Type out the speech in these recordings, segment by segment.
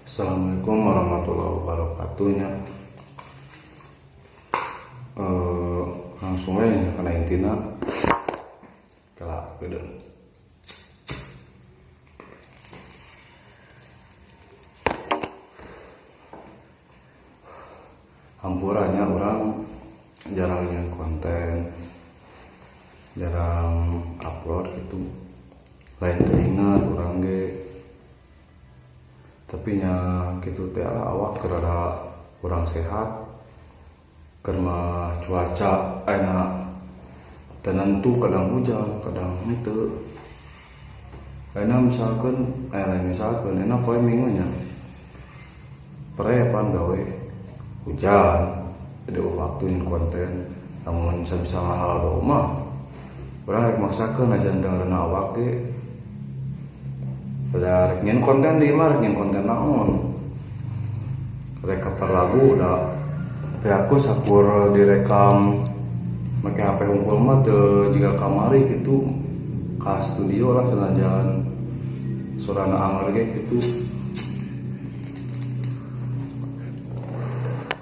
Assalamualaikum warahmatullahi wabarakatuh nya. Langsung aja kana intina. Kala gede. Hampuranya orang jarang nyian konten, jarang upload gitu. Lain teringat orang ge. Tapi nya kitu teh lah awak keur rada kurang sehat. Keur mah cuaca ayeuna teu nentu, kadang hujan, kadang henteu. Ayeuna misalkeun, lain misalkeun, ayeuna poe Minggu nya. Pre pan gawe hujan, jadi waktu nyin konten. Lamun bisa-bisa ngahalado mah urang rek maksakeun aja teu ngareuna awak ge. Udah rek nyin konten di imah, rek nyin konten naon? Rek cover lagu udah. Tapi aku sakur direkam make HP hungkul mah teu jiga kamari gitu. Ka studio lah senajan sorana anger ge gitu.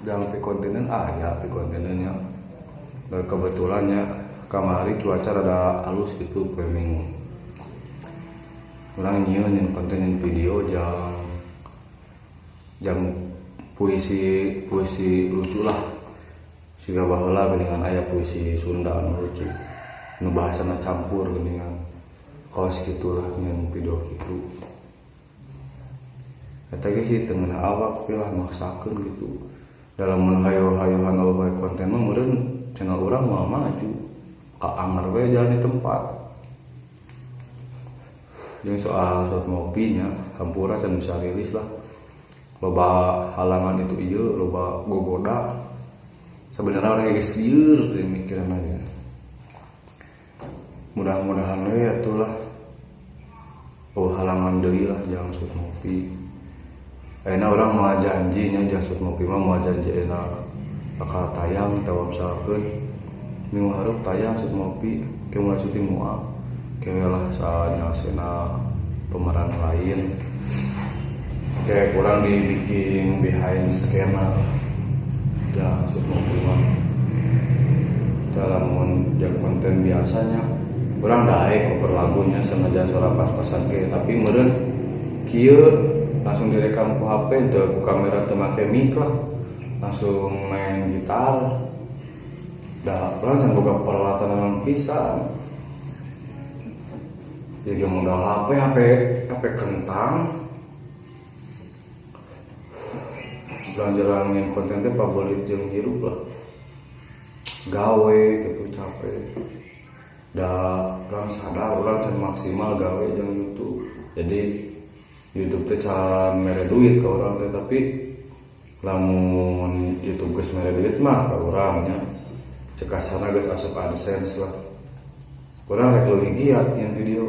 Dan pi kontenan aya pi kontenannya. Dan kebetulannya kamari cuaca rada halus gitu poe Minggu. Urang nyieun nyin konten nyin video jang puisi, puisi lucu lah. Siga baheula geuningan aya puisi Sunda anu lucu. Nu bahasana campur geuningan. Kaos gitulah nyin video kitu. Eta ge sih teu ngeunah awak tapi lah maksakeun gitu. Dalam mun hayo-hayohan eueuh konten mah meureun channel urang moal maju. Ka anger we jalan di tempat. Jeung soal shot ngopinya, hampura can bisa rilis lah. Loba halangan itu ieu, loba gogoda. Sebenarnya orang geus lieur teh mikiran aja. Mudah-mudahan we atuh lah. Oh halangan deui lah jangan shot ngopi. Ayeuna urang moal janji nya jangan shot ngopi mah moal janji ayeuna bakal tayang atawa misalkeun minggu hareup tayang shot ngopi ke mulai syuting moal. Kewe lah saanyasena pemeran lain. Kayak kurang dibikin behind skena ya shot ngopi mah. Dalam mun konten biasanya kurang daek cover lagunya senajan suara pas-pasan ge, tapi meureun kieu langsung direkam ku HP teu ku kamera teu make mic lah, langsung main gitar. Da urang can boga peralatan naon pisan. Jadi modal HP, HP, HP kentang. Jalan-jalanin konten teh pabelit jeung hirup lah. Gawe gitu capek. Da urang sadar urang can maksimal gawe jeung YouTube. Jadi YouTube teh can mere duit ka urang teh, tapi lamun YouTube geus mere duit mah ka urang nya. Cek kasarna geus asup AdSense lah. Urang rek leuwih giat nyeun video.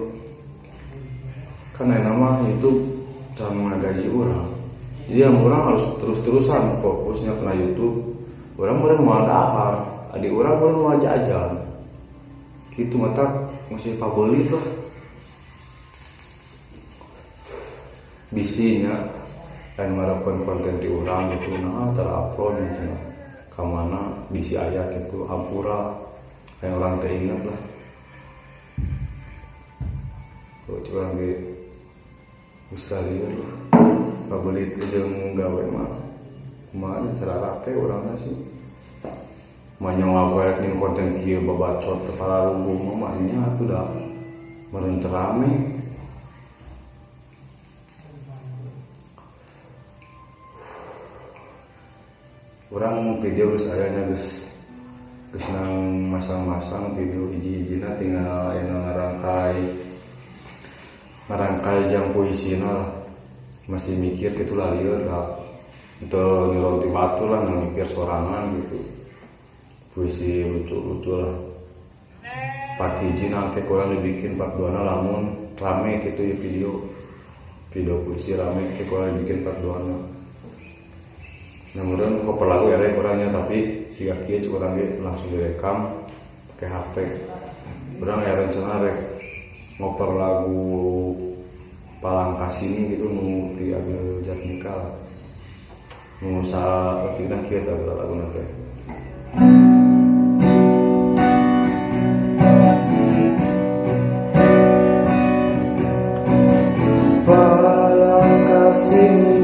Kan ayeuna mah YouTube can ngagaji urang. Jadi yang urang harus terus-terusan fokusnya kena YouTube. Urang meureun moal dahar, adik urang meureun moal jajan. Gitu mata masih pabelit lah. Bisinya dan ngarepkeun konten ti urang gitu, nah tara upload gitu nah. Ka mana bisi aya gitu hampura yang urang teh ingat lah. Tuh coba lagi Australia lah. Pabelit jeung gawe mah kumaha nya cara rape urangna sih. Manya ngagoek ning konten kieu babacot teu pararuguh mah nya atuh da meureun teu rame. Urang video geus aya nya geus nang masang-masang video hiji-hijina tinggal ayeuna ngarangkai jang puisina lah. Masih mikir gitu lah lieur lah. Teu ngiron ti batu lah nang mikir sorangan gitu. Puisi lucu-lucu lah. Part hiji na engke kurang dibikin part 2 na lamun rame gitu ya video. Video puisi rame engke kurang dibikin part 2 na. Nah, kemudian cover lagu ya kurangnya, tapi siga kieu cukup urang ge langsung direkam pakai HP. Urang ya rencana rek ngoper lagu Palangkasini gitu nu ti Agil Jatnika nu saeutikna kieu tah laguna teh. Palangkasini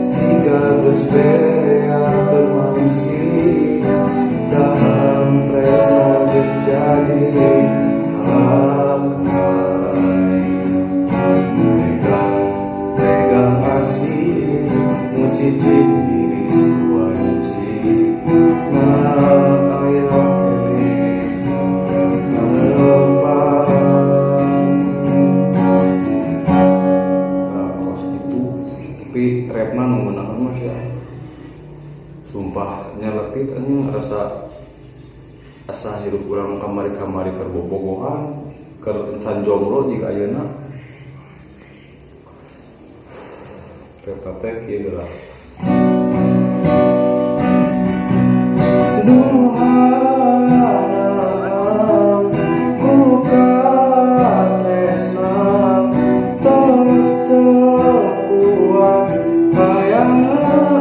siga geus beakeun mangsi dahan tresna geus jadi kalaknai megang megang asih nu cicing miris wanci nah aya keneh ngalepan. Nah, kos itu tapi rapna nu ngeunaheun mah sia sumpah nyeletit anjing rasa asa hirup urang kamari-kamari keur bobogohan keur encan jomblo jiga ayeuna rap teh kieu geura. Duhanaan ku katresna terus teu kuat bayangan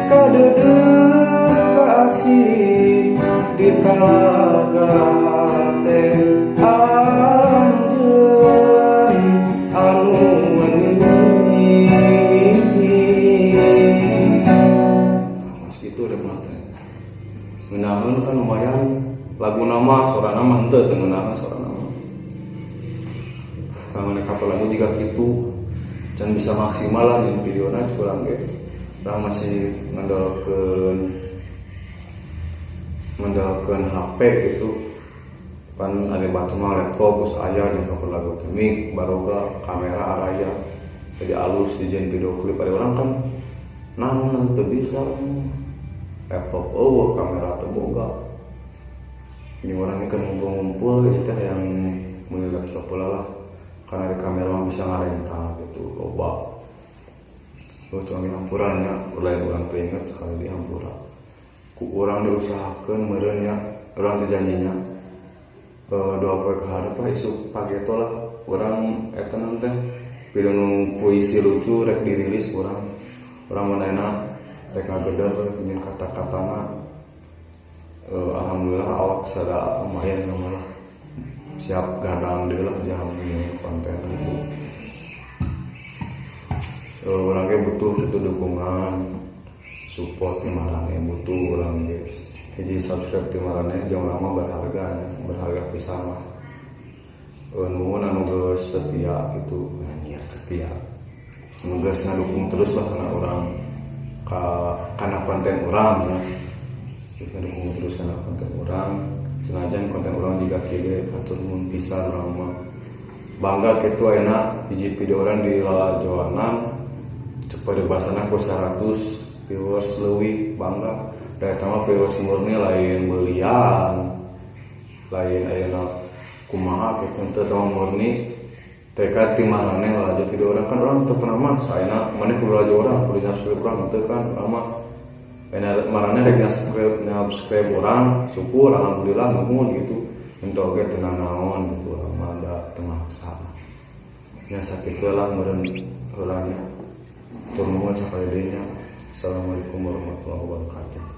kadeudeuh kasih di talaga hate anjeun anu wening. Mas gitu rek mah teh. Ngeunaheun kan lumayan laguna mah sorana mah henteu teu ngeunaheun sorana mah. Lamun kapal lagu jiga kitu can bisa maksimal lah jeung videona kurang ge. Urang masih ngandalkeun HP gitu. Pan ada batu mah laptop geus aya jeung kapal lagu teh mic baroga kamera araya jadi alus dijieun video klip ada orang kan naon teu bisa laptop eueuh kamera teu boga. Ini orangnya kan ngumpul-ngumpul gitu teh yang meuli laptop pula lah karena di kamera mah bisa ngarental gitu loba. Lo cuma hampura nya lain urang teu inget sekali di hampura ku urang diusahakeun meureun nya urang teh janjinya 2 poe ka hareup lah isuk pageto lah urang eta naon teh video nu puisi lucu rek dirilis urang manehna rek ngageder nyeun kata-katana. Alhamdulillah awak sada lumayan malah siap gadang deui lah jang konten gitu. Urang ge butuh gitu dukungan support ti maraneh butuh urang ge hiji subscribe ti maraneh jang urang mah berharga nya, berharga pisan lah. Nuhun anu geus setia gitu anjir setia anu geus ngadukung terus lah kana urang kana konten urang ya. Geus ngadukung terus kana konten urang senajan konten urang jiga kieu ge hatur nuhun pisan urang mah bangga kitu ayeuna hiji video urang di lalajoanan cek paribasana ku 100 viewers leuwih bangga da eta mah viewers murni lain belian lain ayeuna kumaha kitu teu eta mah murni TK ti maraneh lalajo video urang kan urang teu pernah maksa ayeuna maneh kudu lalajo urang kudu nyubscribe urang teu kan urang mah ayeuna maraneh rek nyubscribe urang syukur alhamdulillah nuhun gitu henteu oge teu nanaon gitu urang mah da teu maksa nya sakitu lah meureun heula nya. Tur nuhun sakali deui nya. Assalamualaikum warahmatullahi wabarakatuh.